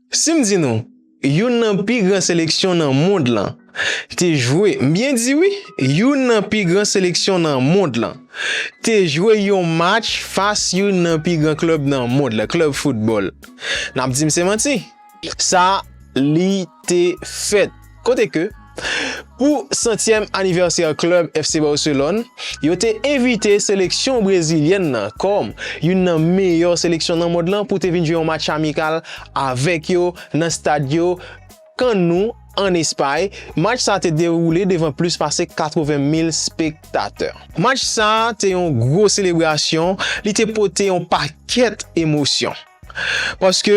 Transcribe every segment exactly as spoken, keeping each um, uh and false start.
Si m di nou, youn nan pi gran seleksyon nan mond lan te jwe, m byen di wi, youn nan pi gran seleksyon nan mond lan te jwe yon match fas youn nan pi gran klèb nan mond lan, klèb foutbòl. N ap di m se manti? Sa, li te fèt. Kote ke, pou santyèm anivèsè klèb F C Barcelone, yo te envite seleksyon brezilyèn nan kòm youn nan meyè seleksyon nan mond lan pou te vin jwe yon match amikal avèk yo nan stad yo Camp Nou an Espay. Match sa te dewoule devan plis pase katreven mil spektatè. Match sa te yon gwo selebrasyon, li te pote yon pakèt emosyon. Paske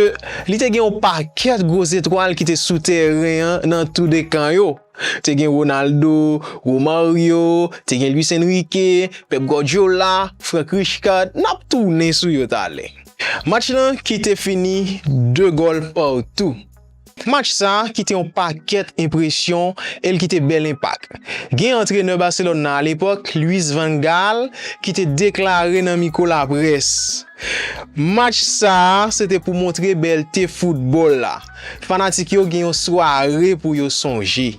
li te gen yon pakèt gwo zetwal ki te sou teren an nan tou de kan yo. Te gen Ronaldo, Romario, te gen Luis Enrique, Pep Guardiola, Frank Rijkaard, n ap tounen sou yo talè. Match lan ki te fini de gòl patou. Match sa ki te yon pakèt enpresyon e l kite bèl enpak. Gen antrenè Barcelone nan alepòk, Louis van Gaal, ki te deklare nan mikwo laprès, match sa a, se te pou montre bèlte foutbòl la. Fanatik yo gen yon sware pou yo sonje.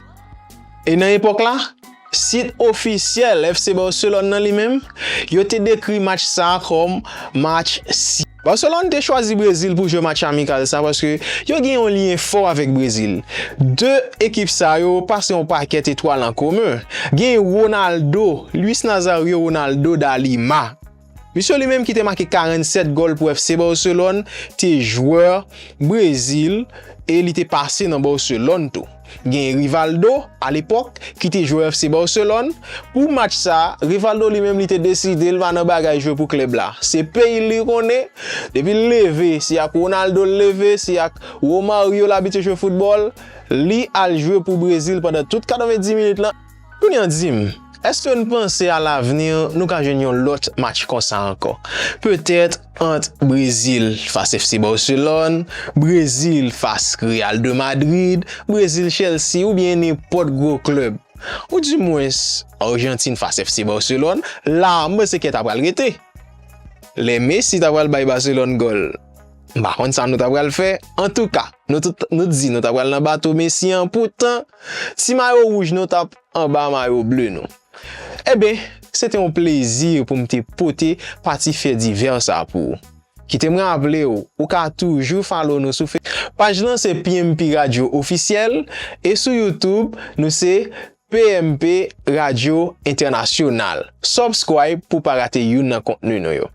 E nan epòk la, sit ofisyèl F C Barcelone nan li menm, yo te dekri match sa a kòm match si. Barcelone te chwazi Brezil pou jwe match amikal sa paske yo gen yon lyen fò avèk Brezil. De ekip sa yo pase yon pakèt etwal an komen. Gen Ronaldo, Luis Nazario Ronaldo da Lima. Misye li menm ki te make karannsèt gòl pou F C Barcelone, te jwè Brezil e li te pase nan Barcelone tou. Gen Rivaldo, alepòk, ki te jwè F C Barcelone. Pou match sa, Rivaldo li menm li te deside l pa nan bagay jwe pou klèb la. Se peyi l li konnen, depi l leve, se ak Ronaldo l leve, se ak Romario l abitye jwe foutbòl, li al jwe pou Brezil pandan tout katrevendis minit lan. Kounye a di m, èske n panse alavni nou ka jwenn yon lòt match konsa ankò? Petèt ant Brezil fas F C Barcelone, Brezil fas Real de Madrid, Brezil Chelsea oubyen nenpòt gwo klèb. Oudimwens, Ajantin fas F C Barcelone, la m panse kè ta pral rete. Lè Messi ta pral bay Barcelone gòl, m pa konn sa nou ta pral fè. Antouka, nou tout, nou t di nou ta pral nan bato Messi an, poutan, ti mayo wouj nou t ap anba mayo ble nou. Eben, se te yon plezi pou m te pote pati fè divè sa pou ou. Kite m raple w, ou ka toujou follow nou sou Fe-, paj lan se P M P Radio Ofisyèl, e sou YouTube, nou se P M P Radio Entènasyonal. Subscribe pou w pa rate youn nan kontni nou yo.